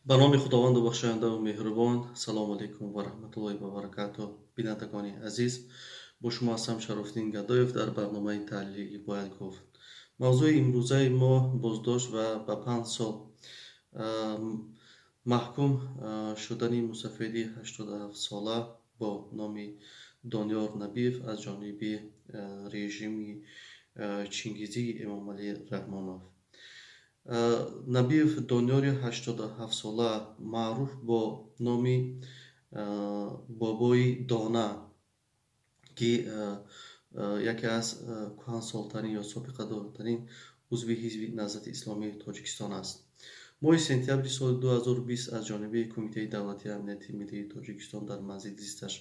Ба номи Худованду бахшояндаву меҳрубон. Салому алайкум ва раҳматуллоҳи ва баракатуҳ. Бинандагони азиз, бо шумо ҳастам Шарофиддин Гадоев дар барномаи таҳлилии «Бояд гуфт». Мавзӯи имрӯзаи мо боздошт ва ба 5 сол маҳкум шудани мусафеди 87-сола бо номи Дониёр Набиев аз ҷониби режими чингизии Эмомалӣ Раҳмонов. Набиев Дониёри 87-сола, маъруф бо номи Бобои Дона, ки яке аз кӯҳансолтарин ё собиқадортарин узви Ҳизби Наҳзати Исломии Тоҷикистон аст, моҳи сентябри соли 2020 аз ҷониби Кумитаи давлатии амнияти миллии Тоҷикистон дар манзили зисташ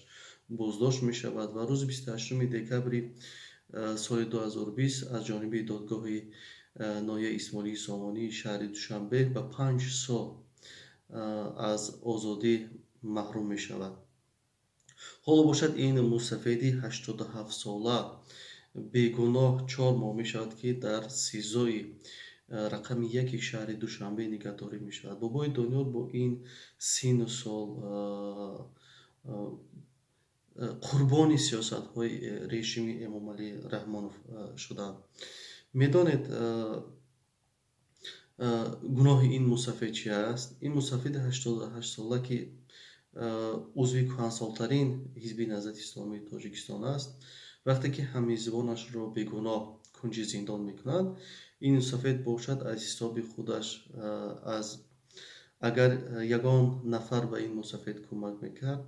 боздошт мешавад ва рӯзи 28 декабри соли 2020 аз ҷониби додгоҳи ноҳияи Исмоилии Сомонии шаҳри Душанбе ба 5 сол аз озодӣ маҳрум мешавад. Ҳоло бошад, ин мусафеди 87-сола бегуноҳ 4 моҳ мешавад, ки дар СИЗОи рақами яки шаҳри Душанбе нигаҳдорӣ мешавад. Бобои Дониёр бо ин синну сол қурбони сиёсатҳои режими Эмомалӣ Раҳмонов шуданд. Медонед, гуноҳи ин мусафед чи аст? Ин мусафеди 88-сола, ки узви кӯҳансолтарин Ҳизби Наҳзати Исломии Тоҷикистон аст, вақте ки ҳамҳизбонашро бегуноҳ кунҷи зиндон мекунанд, ин мусафед бошад, аз ҳисоби худаш, аз агар ягон нафар ба ин мусафед кӯмак мекард,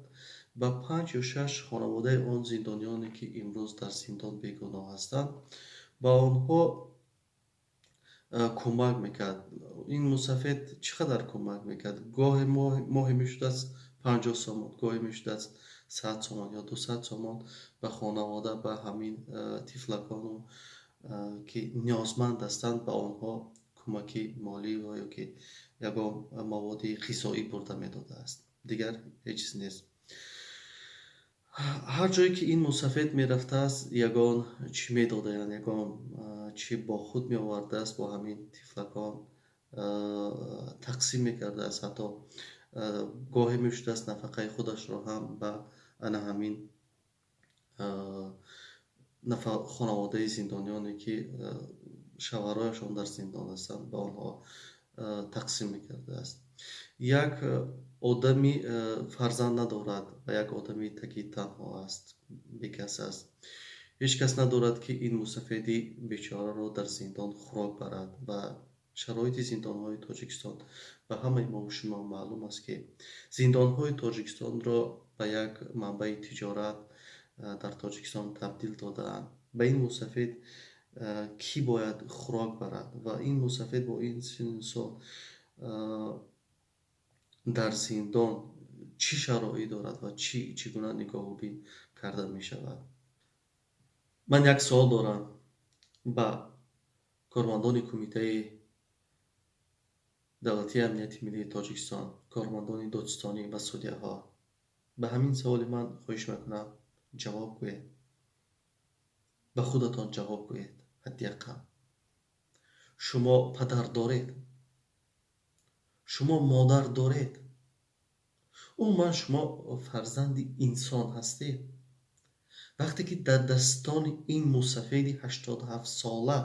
ба панҷ ё шаш хонаводаи он зиндониёне, ки имрӯз дар зиндон бегуноҳ ҳастанд, ба онҳо кӯмак мекард. Ин мусафед чӣ қадар кӯмак мекард? Гоҳе моҳе мешудааст 50 сомон, гоҳе мешудааст 100 сомон ё 200 сомон ба хонавода, ба ҳамин тифлакону, ки ниёзманд ҳастанд, ба онҳо кӯмаки молӣ ва ё ки ягон маводи ғизоӣ бурда медодааст. Дигар ҳеҷ чиз нест. Ҳар ҷое ки ин мусафед мерафтааст, ягон чӣ медодаянд, ягон чӣ бо худ меовардааст, бо ҳамин тифлакон тақсим мекардааст. Ҳатто гоҳе мешудааст, нафақаи худашро ҳам ба ана ҳамин хонаводаи зиндониёне, ки шавҳарҳояшон дар зиндон ҳастанд, ба онҳо тақсим мекардааст. Як одами фарзанд надорад ва як одами таки танҳо аст, бекас аст. Ҳеҷ кас надорад, ки ин мусафеди бечораро дар зиндон хӯрок барад. Ва шароити зиндонҳои Тоҷикистон ба ҳамаи мову шумо маълум аст, ки зиндонҳои Тоҷикистонро ба як манбаи тиҷорат дар Тоҷикистон табдил додаанд. Ба ин мусафед кӣ бояд хӯрок барад? Ва ин мусафед бо ин синну сол дар зиндон чӣ шароит дорад ва чӣ гуна нигоҳубин карда мешавад? Ман як суол дорам ба кормандони Кумитаи давлатии амнияти миллии Тоҷикистон, кормандони додситонӣ ва судяҳо. Ба ҳамин саволи ман, хоҳиш мекунам, ҷавоб гӯед. Ба худатон ҷавоб гӯед ҳадди ақал. Шумо падар доред, шумо модар доред, умуман шумо фарзанди инсон ҳастед. Вақте ки дар дастони ин мусафеди 87-сола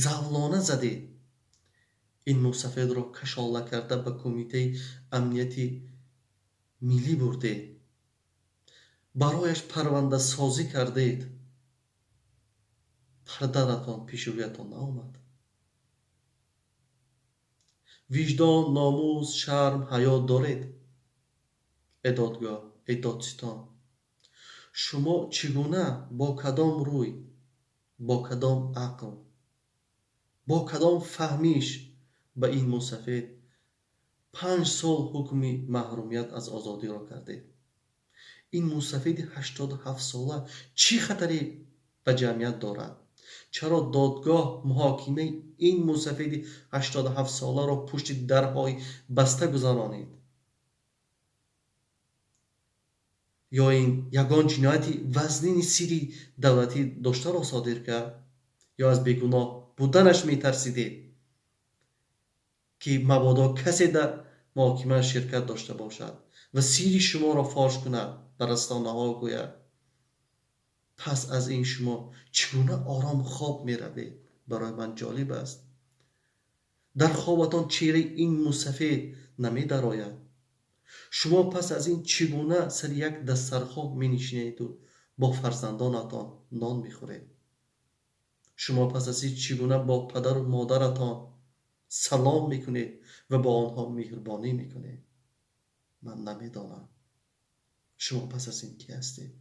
завлона задед, ин мусафедро кашола карда ба Кумитаи амнияти миллӣ бурдед, барояш парвандасозӣ кардед, падаратон пеши рӯятон наомад? Виҷдон, номус, шарм, ҳаё доред? Э додгоҳ, э додситон, шумо чӣ гуна, бо кадом рӯй, бо кадом ақл, бо кадом фаҳмиш ба ин мусафед 5 сол ҳукми маҳрумият аз озодиро кардед? Ин мусафеди 87-сола чӣ хатаре ба ҷамъият дорад? Чаро додгоҳ муҳокимаи ин мусафеди 87-соларо пушти дарҳои баста гузаронид? Ё ин ягон ҷинояти вазнини сирри давлатӣ доштаро содир кард, ё аз бегуноҳ буданаш метарсидед, ки мабодо касе дар муҳокима ширкат дошта бошад ва сирри шуморо фош кунад, ба расонаҳо гӯяд, пас аз ин шумо чӣ гуна ором хоб меравед? Барои ман ҷолиб аст. Дар хобатон чеҳраи ин мусафед намедарояд. Шумо пас аз ин чӣ гуна сари як дастархон менишинеду бо фарзандонатон нон мехӯред? Шумо пас аз ин чӣ гуна бо падару модаратон салом мекунед ва бо онҳо меҳрубонӣ мекунед? Ман намедонам. Шумо пас аз ин кӣ ҳастед?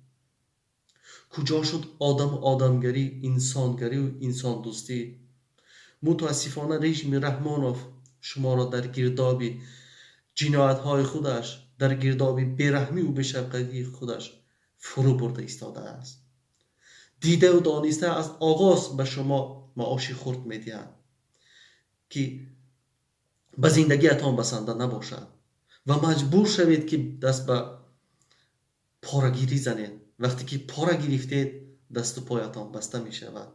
Куҷо шуд одаму одамгарӣ, инсонгарию инсондӯстӣ? Мутаассифона, режими Раҳмонов шуморо дар гирдоби ҷиноятҳои худаш, дар гирдоби бераҳмиву бешафқатии худаш фурӯ бурда истодааст. Дидаву дониста аз оғоз ба шумо маоши хурд медиҳанд, ки ба зиндагиатон басанда набошад ва маҷбур шавед, ки даст ба порагирӣ занед. Вақте ки пора гирифтед, дасту поятон баста мешавад.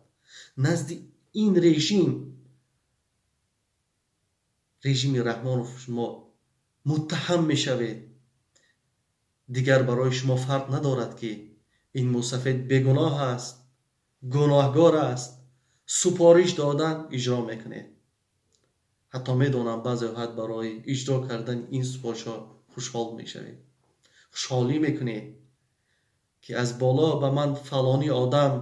Назди ин режим, режими Раҳмонов, шумо муттаҳам мешавед. Дигар барои шумо фарқ надорад, ки ин мусафед бегуноҳ аст, гуноҳгор аст. Супориш додан, иҷро мекунед. Ҳатто медонам, баъзе оҳат барои иҷро кардани ин супоришҳо хушҳол мешавед, хушҳолӣ мекунед, ки аз боло ба ман фалонӣ одам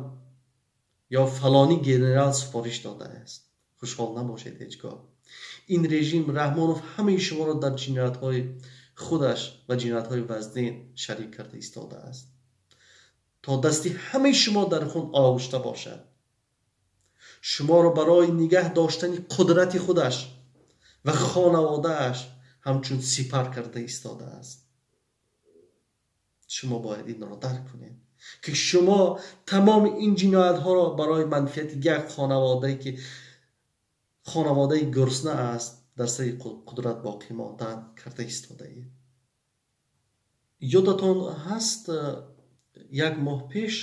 ё фалонӣ генерал супориш додааст. Хушҳол набошед ҳеҷ гоҳ. Ин режим Раҳмонов ҳамаи шуморо дар ҷиноятҳои худаш ва ҷиноятҳои вазнин шарик карда истодааст, то дасти ҳамаи шумо дар хун оғушта бошад. Шуморо барои нигаҳ доштани қудрати худаш ва хонаводааш ҳамчун сипар карда истодааст. Шумо бояд инро дарк кунед, ки шумо тамоми ин ҷиноятҳоро барои манфиати як хонаводае, ки хонаводаи гурусна аст, дар сари қудрат боқӣ мондан карда истодаед. Ёдатон ҳаст, як моҳ пеш,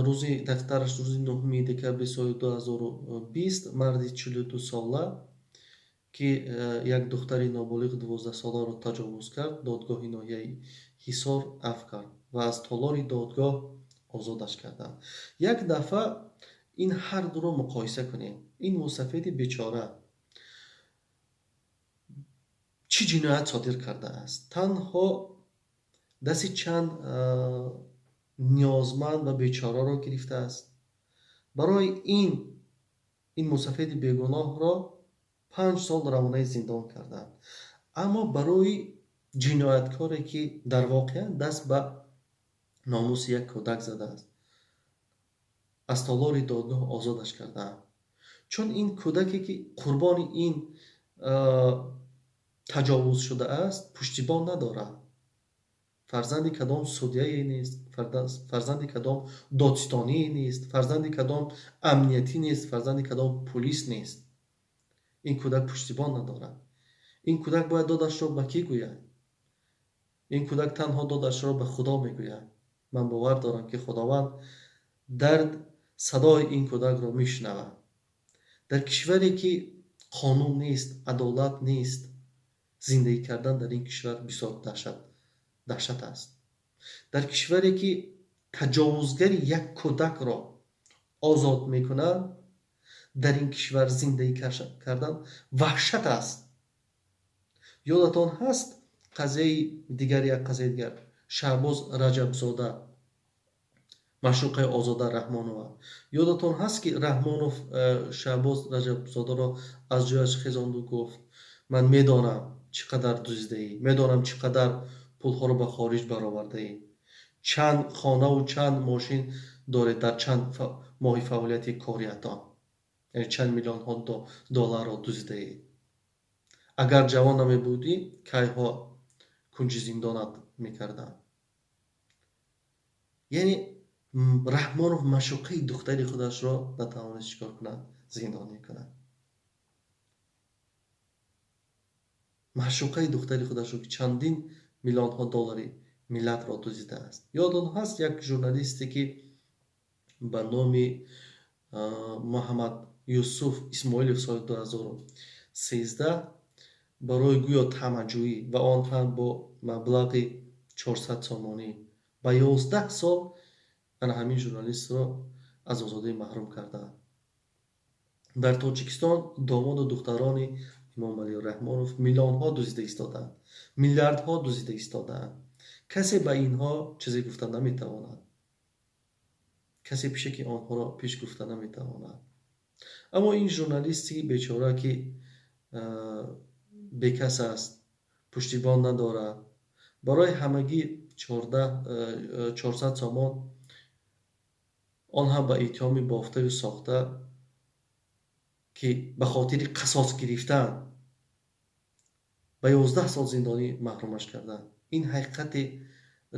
рӯзи дақиқтараш рӯзи 9 декабри соли 2020, марди 42сола, ки як духтари ноболиғ 12соларо таҷовуз кард, додгоҳи ноҳияи Ҳисор афв кард ва аз толори додгоҳ озодаш карданд. Як дафъа ин ҳар дуро муқоиса кунем. Ин мусафеди бечора чӣ ҷиноят содир кардааст? Танҳо дасти чанд ниёзманд ва бечораро гирифтааст. Барои ин мусафеди бегуноҳро 5 сол равонаи зиндон карданд. Аммо барои ҷинояткоре, ки дар воқеа даст ба номуси як кӯдак задааст, аз толори додгоҳ озодаш кардаанд, чун ин кӯдаке, ки қурбони ин таҷовуз шудааст, пуштибон надорад, фарзанди кадом судяе нест, фарзанди кадом додситоние нест, фарзанди кадом амниятӣ нест, фарзанди кадом пулис нест. Ин кӯдак пуштибон надорад. Ин кӯдак бояд додашро ба кӣ гӯяд? Ин кӯдак танҳо додашро ба Худо мегӯяд. Ман бовар дорам, ки Худованд дард садои ин кӯдакро мешунавад. Дар кишваре, ки қонун нест, адолат нест, зиндагӣ кардан дар ин кишвар бисёр даҳшат аст. Дар кишваре, ки таҷовузгари як кӯдакро озод мекунанд, дар ин кишвар зиндагӣ кардан ваҳшат аст. Ёдатон ҳаст қазияи дигар, як қазияи дигар, Шаҳбоз Раҷабзода, маъшуқаи Озода Раҳмонова? Ёдатон ҳаст, ки Раҳмонов Шаҳбоз Раҷабзодаро аз ҷояш хезонду гуфт: «Ман медонам, чӣ қадар дуздидаӣ, медонам, чӣ қадар пулҳоро ба хориҷ баровардаӣ, чанд хонаву чанд мошин доред дар чанд моҳи фаъолияти кориятон, яъне чанд миллионҳо долларро дуздидаед. Агар ҷавон намебудӣ, кайҳо кунҷи зиндонат мекардам». Яъне Раҳмонов маъшуқаи духтари худашро натавонист чӣ кор кунад? Зиндонӣ кунад. Маъшуқаи духтари худашро, ки чандин миллионҳо доллари миллатро дуздидааст. Ёдон ҳаст, як журналисте, ки ба номи Муҳаммад Юсуф Исмоилов, соли 2013 Барои гӯё тамаъҷӯӣ, ва он ҳам бо маблағи 400 сомонӣ, ба 11 сол ана ҳамин журналистро аз озодӣ маҳрум кардаанд. Дар Тоҷикистон домоду духтарони Эмомалӣ Раҳмонов миллионҳо дуздида истодаанд, миллиардҳо дуздида истодаанд. Касе ба инҳо чизе гуфта наметавонад, касе пишаки онҳоро пеш гуфта наметавонад. Аммо ин журналисти бечора, ки бекас аст, пуштибон надорад, барои ҳамагӣ 400 сомон, он ҳам ба иттиҳоми бофтаю сохта, ки ба хотири қасос гирифтан ба 11 сол зиндонӣ маҳрумаш карданд. Ин ҳақиқати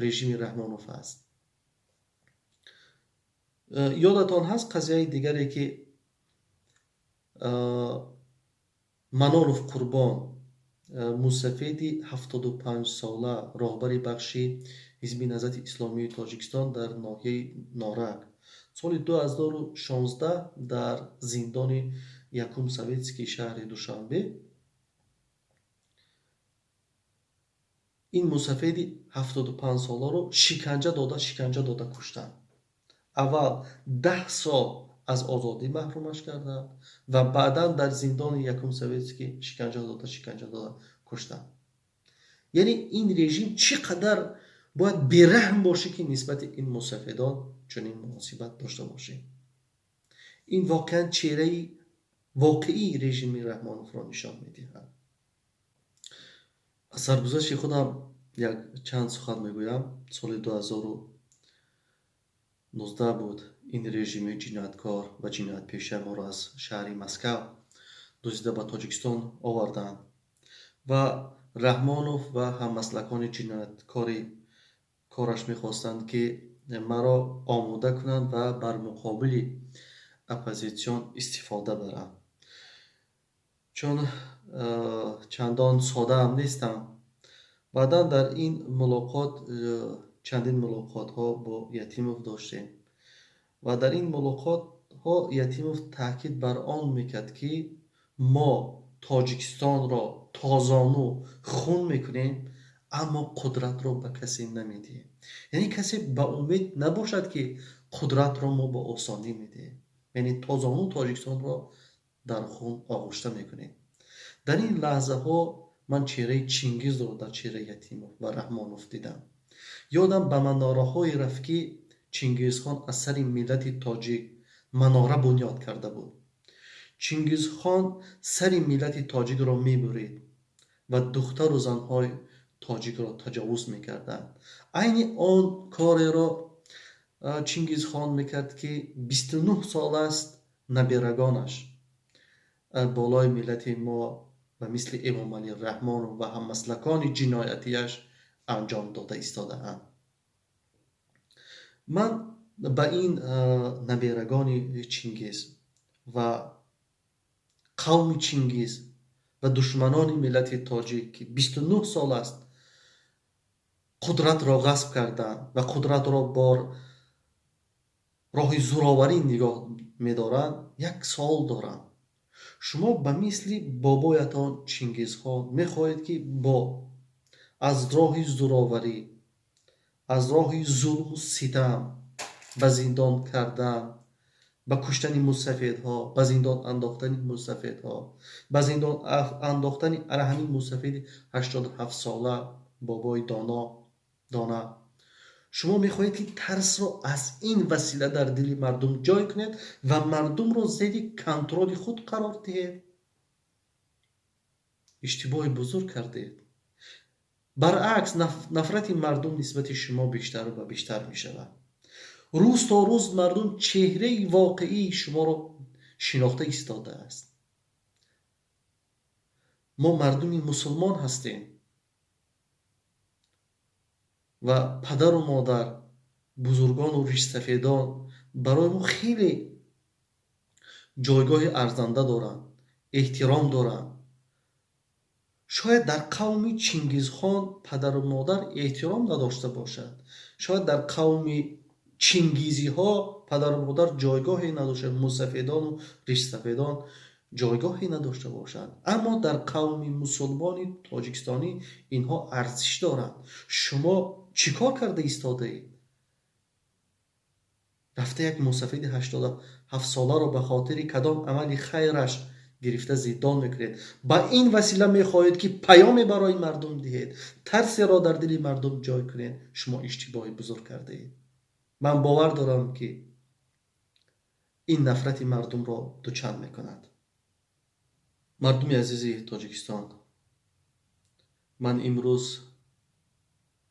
режими Раҳмонов аст. Ёдатон ҳаст қазияи дигаре, ки Манонов Қурбон, мусафеди 75-сола, роҳбари бахши Ҳизби Наҳзати Исломии Тоҷикистон дар ноҳияи Норак, соли 2016 дар зиндони якум советский шаҳри Душанбе ин мусафеди 75-соларо шиканҷа дода куштанд. Аввал 10 сол аз озодӣ маҳрумаш карданд ва баъдан дар зиндони якум советский шиканҷа дода куштанд. Яъне ин режим чӣ қадар бояд бераҳм бошӣ, ки нисбати ин мусафедон чунин муносибат дошта бошем? Ин воқеан чеҳраи воқеии режими Раҳмоновро нишон медиҳад. Аз саргузашти худам як чанд сухан мегӯям. Соли 2019 буд, ин режими ҷинояткор ва ҷиноятпеша моро аз шаҳри Москав дуздида ба Тоҷикистон оварданд ва Раҳмонов ва ҳаммаслакони ҷинояткори кораш мехостанд, ки маро омода кунанд ва бар муқобили оппозитсион истифода баранд. Чун чандон содаам нестам, баъдан дар ин мулоқот, чандин мулоқотҳо бо Ятимов доштем ва дар ин мулоқотҳо Ятимов таъкид бар он мекард, ки мо Тоҷикистонро то зону хун мекунем, аммо қудратро ба касе намедиҳем. Яъне касе ба умед набошад, ки қудратро мо ба осонӣ медиҳем. Яъне то зону Тоҷикистонро дар хун оғушта мекунем. Дар ин лаҳзаҳо ман чеҳраи Чингизро дар чеҳраи Ятимов ва Раҳмонов дидам. Ёдам ба манораҳое рафт, ки Чингизхон аз сари миллати тоҷик манора бунёд карда буд. Чингизхон сари миллати тоҷикро мебурид ва духтару занҳои тоҷикро таҷовуз мекарданд. Айни он кореро Чингизхон мекард, ки 29 сол аст наберагонаш болои миллати мо ба мисли Эмомалӣ Раҳмонов ва ҳаммаслакони ҷиноятияш анҷом дода истодаанд. Ман ба ин наберагони Чингиз ва қавми Чингиз ва душманони миллати тоҷик, ки 29 сол аст қудратро ғасб карданд ва қудратро бо роҳи зӯроварӣ нигоҳ медоранд, як суол дорам: шумо ба мисли бобоятон Чингизхон мехоҳед, ки бо аз роҳи зӯроварӣ, аз роҳи зулму ситам, ба зиндон кардан, ба куштани мусафедҳо, ба зиндон андохтани мусафедҳо, ба зиндон андохтани ана ҳамин мусафеди 87-сола, бобои доно дона, шумо мехоҳед, ки тарсро аз ин васила дар дили мардум ҷой кунед ва мардумро зери контроли худ қарор диҳед? Иштибоҳи бузург кардед. Баръакс, нафрати мардум нисбати шумо бештару ва бештар мешавад. Рӯз то рӯз мардум чеҳраи воқеии шуморо шинохта истодааст. Мо мардуми мусулмон ҳастем ва падару модар, бузургону ришсафедон барои мо хеле ҷойгоҳи арзанда доранд, эҳтиром доранд. Шояд дар қавми Чингизхон падару модар эҳтиром надошта бошад, шояд дар қавми чингизиҳо падару модар ҷойгоҳе надошта, мусафедону ришсафедон ҷойгоҳе надошта бошанд, аммо дар қавми мусулмони тоҷикистонӣ инҳо арзиш доранд. Шумо чӣ кор карда истодаед? Рафта як мусафиди 87-соларо ба хотири кадом амали хайраш гирифта зиндон мекунед. Ба ин васила мехоҳед, ки паёме барои мардум диҳед, тарсеро дар дили мардум ҷой кунед. Шумо иштибоҳи бузург кардаед. Ман бовар дорам, ки ин нафрати мардумро дучанд мекунад. Мардуми азизи Тоҷикистон, ман имрӯз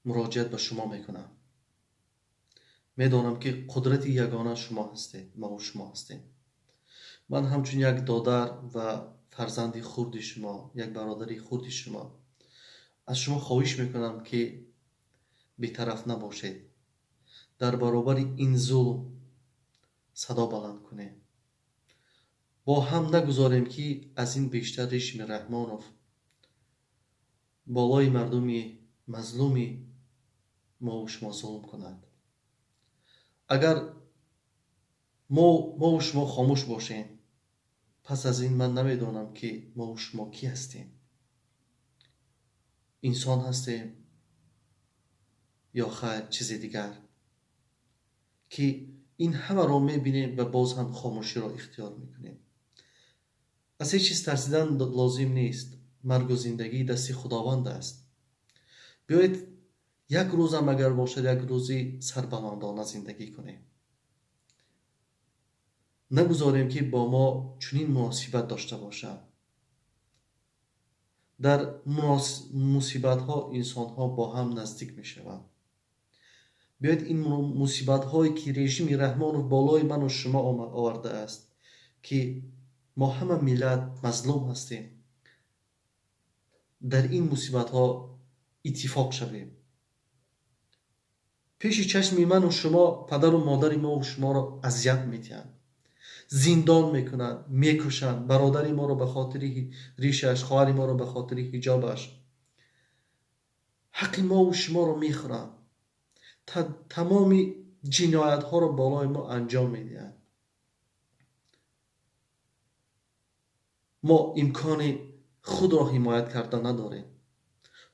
муроҷиат ба шумо мекунам. Медонам, ки қудрати ягона шумо ҳастед, мову шумо ҳастем. Ман ҳамчун як додар ва фарзанди хурди шумо, як бародари хурди шумо аз шумо хоҳиш мекунам, ки бетараф набошед. Дар баробари ин зулм садо баланд кунем. Бо ҳам нагузорем, ки аз ин бештар режими Раҳмонов болои мардуми мазлуми мову шумо зулм кунад. Агар мову шумо хомӯш бошем, пас аз ин ман намедонам, ки мову шумо кӣ ҳастем. Инсон ҳастем ё хайр чизи дигар, ки ин ҳамаро мебинем ва боз ҳам хомӯширо ихтиёр мекунем. Аз ҳеҷ чиз тарсидан лозим нест. Маргу зиндагӣ дасти Худованд аст. Биёед як рӯзам агар бошад, як рӯзи сарбаландона зиндагӣ кунем. Нагузорем, ки бо мо чунин муносибат дошта бошанд. Дар мусибатҳо инсонҳо бо ҳам наздик мешаванд. Биёед ин мусибатҳое, ки режими Раҳмонов болои ману шумо овардааст, ки мо ҳама миллат мазлум ҳастем, дар ин мусибатҳо иттифоқ шавем. Пеши чашми ману шумо падару модари мову шуморо азият медиҳанд, зиндон мекунанд, мекушанд, бародари моро ба хотири ришаш, хоҳари моро ба хотири ҳиҷобаш, ҳаққи мову шуморо мехӯранд, тамоми ҷиноятҳоро болои мо анҷом медиҳанд. Мо имкони худро ҳимоят карда надорем.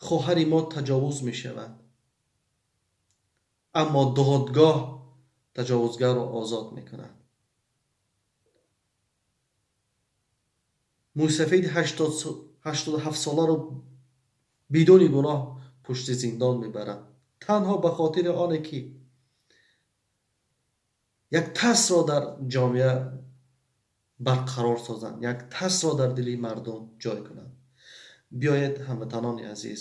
Хоҳари мо таҷовуз мешавад, аммо додгоҳ таҷовузгарро озод мекунад. Мӯйсафеди 87-соларо бидуни гуноҳ пушти зиндон мебарад, танҳо ба хотири оне, ки як тарсро дар ҷомеа барқарор созанд, як тарсро дар дили мардум ҷой кунанд. Биёед, ҳамватанони азиз,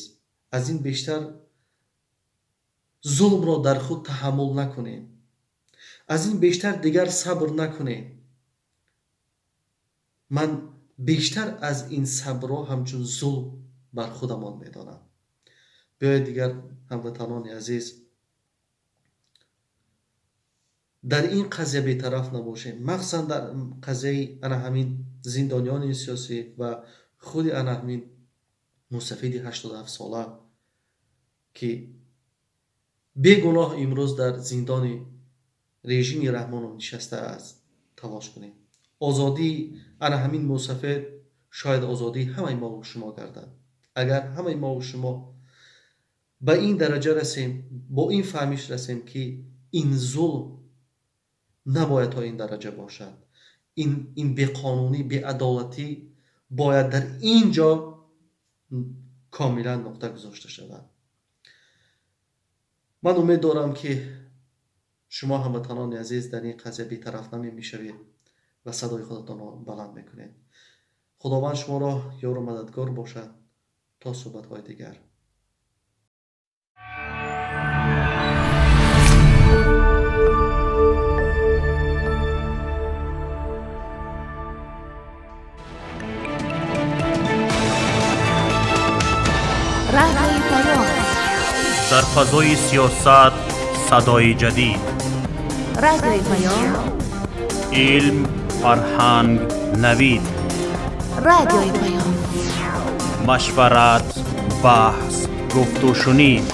аз ин бештар зулмро дар худ таҳаммул накунем, аз ин бештар дигар сабр накунем. Ман бештар аз ин сабрро ҳамчун зулм бар худамон медонам. Биёед дигар, ҳамватанони азиз, дар ин қазия бетараф набошем, махсусан дар қазияи ана ҳамин зиндониёни сиёсӣ ва худи ана ҳамин мусафиди 87-сола, ки бегуноҳ имрӯз дар зиндони режими Раҳмонов нишастааст, талош кунем. Озодии ана ҳамин мусафид шояд озодии ҳамаи мову шумо гардад. Агар ҳамаи мову шумо ба ин дараҷа расем, бо ин фаҳмиш расем, ки ин зулм набояд то ин дараҷа бошад, ин беқонунӣ, беадолатӣ бояд дар ин ҷо комилан нуқта гузошта шавад. Ман умед дорам, ки шумо, ҳамватанони азиз, дар ин қазия бетараф намешавед ва садои худатонро баланд мекунед. Худованд шуморо ёру мададгор бошад. То суҳбатҳои дигар. Радиои Паём. Дар фазои сиёсат садои ҷадид. Радиои Паём. Илм, фарҳанг, навид. Радиои Паём. Машварат, баҳс, гуфтушунид.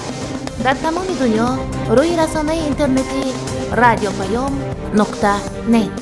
Дар тамоми дунё рӯи расонаи интернетии радиопаём.нет.